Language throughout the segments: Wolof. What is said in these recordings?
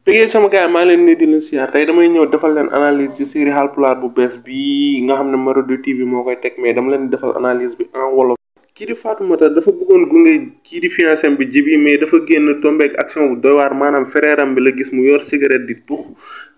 Pégee sama gars maa leen nuyu di leen siyaar tey damay ñëw defal leen analyse ci série Haalpulaar bu bees bii nga xam ne Marodi TV moo koy teg mais dama leen defal analyse bi en wolof. kii di Fatoumata dafa bëggoon gunge kii di fiancé bi Djiby mais dafa génn tombeek action bu doy waar maanaam frère am bi la gis mu yor cigarette di tux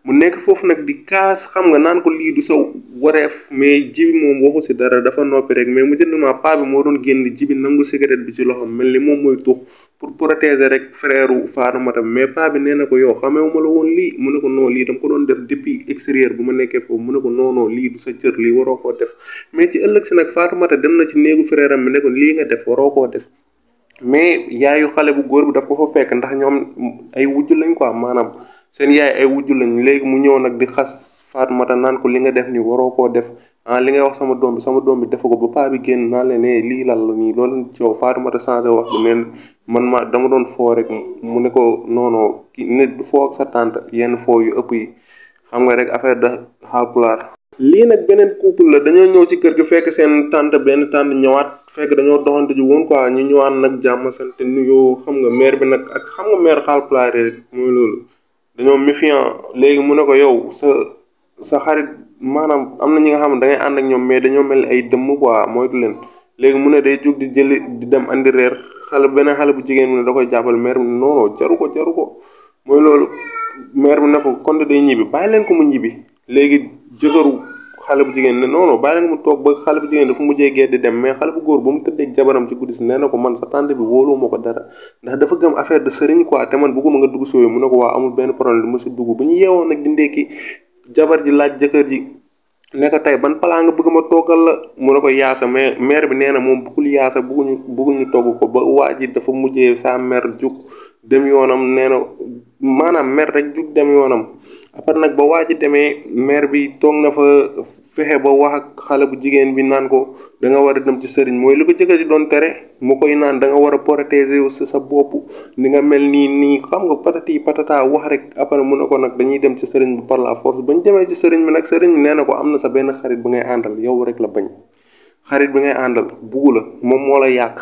mu nekk foofu nag di kaas xam nga naan ko lii du sa wareef mais Djiby moom waxu si dara dafa noppi rek mais mu jëndmaa paa bi moo doon génn Djiby nangu cigarette bi ci loxoom mel ni moom mooy tux pour protéger rek frère Fatoumata mais paa bi nee na ko yow xameewuma la woon lii mu ne ko non lii dama ko doon def depuis extérieur bu ma nekkee foofu mu ne ko non non lii du sa cër lii waroo koo def mais ci ëllëg si nag Fatoumata dem na ci néegu frère am bi ne ko lii nga def waroo koo def mais yaayu xale bu góor bi daf ko fa fekk ndax ñoom ay wujj lañ quoi maanaam seen yaay ay wujj lañ léegi mu ñëw nag di xas Fatoumata naan ko li nga def ni waroo koo def ah li ngay wax sama doom bi defu ko ba paa bi génn naa leen ne lii lan la nii loolu coow Fatoumata changé wax bi neen man ma dama doon foo rek mu ne ko non ki nit du foo ak sa tante yenn foo yu ëpp yi xam nga rek affaire de Haalpulaar lii nag beneen couple la dañoo ñëw ci kër gi fekk seen tante benn tante ñëwaat fekk dañoo doxante ji woon quoi ñu ñëwaat nag jàmm sant nuyoo xam nga mère bi nag ak xam nga mère Haalpulaar rek mooy loolu dañoo méfiant léegi mu ne ko yow sa xarit maanaam am na ñi nga xam ne da ngay ànd ak ñoom mais dañoo mel ni ay dëmm quoi moytu leen léegi mu ne day jóg di jëli di dem andi reer beneen xale bu jigéen mu ne da koy jàppal mère bi non non jaru ko mooy loolu mère bi ne ko kon day ñibbi bàyyi leen ko mu ñibbi léegi jëkkëru xale bu jigéen ne non non bàyyi leen ko mu toog ba xale bu jigéen dafa mujjee gee di dem mais xale bu góor ba mu tëddee jabaram ci guddi si nee na ko man sa tante bi wóoluwuma ko dara ndax dafa gëm affaire de sëriñ quoi te man bëgguma nga dugg sooyu mu ne ko waa amul benn problème mu si dugg bu ñu yeewoon nag di ndekki jabar ji laaj jëkkër ji ne ko tey ban palaa nga bëgg ma toggal la mu ne ko yaasa mais mère bi nee na moom bëggul yaasa bëgguñu togg ko ba waa ji dafa mujjee sa mère jug dem yoonam nee na maanaam mère rek jug dem yoonam après nag ba waa ji demee mère bi toog na fa fexe ba wax ak xale bu jigéen bi naan ko da nga war a dem ci sëriñ mooy li ko jëkkër ji doon tere mu koy naan da nga war a protéger wu sa bopp ni nga mel nii xam nga patati patata wax rek après mu ne ko nag dañuy dem ci sëriñ bi par la force ba ñu demee ci sëriñ bi nag sëriñ bi nee na ko am na sa benn xarit bi ngay àndal yow rek la bañ xarit bi ngay àndal buggu la moom moo la yàq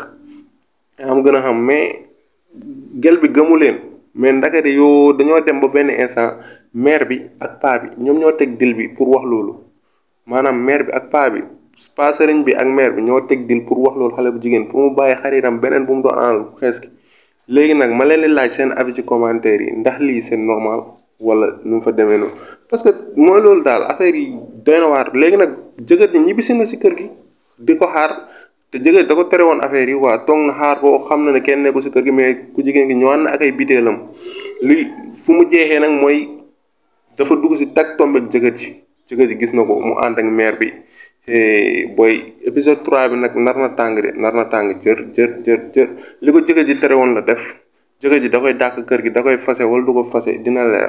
am gën a xam mais gel bi gëmu leen mais ndakate yoo dañoo dem ba benn instant mère bi ak paa bi ñoom ñoo teg dil bi pour wax loolu maanaam mère bi ak paa bi paa sëriñ bi ak mère bi ñoo teg dil pour wax loolu xale bu jigéen pour mu bàyyi xaritam beneen bu mu doon àndal bu xees ki léegi nag ma leen di laaj seen avis ci commentaire yi ndax lii c'est normal wala nu mu fa demee noonu parce que mooy loolu daal affaire yi doy na waar léegi nag jëkkër ji ñibbisi na si kër gi di ko xaar te jëkkër da ko tere woon affaire yi waa toog na xaar ko xam na ne kenn nekku si kër gi mais ku jigéen gi ñëwaat na ak ay bitéelam li fu mu jeexee nag mooy dafa dugg si tag tombeek jëkkër ji gis na ko mu ànd ak mère bi booy épisode 3 bi nag nar na tàng jër li ko jëkkër ji tere woon la def jëkkër ji da koy dàq kër gi da koy fase wala du ko fase dina leer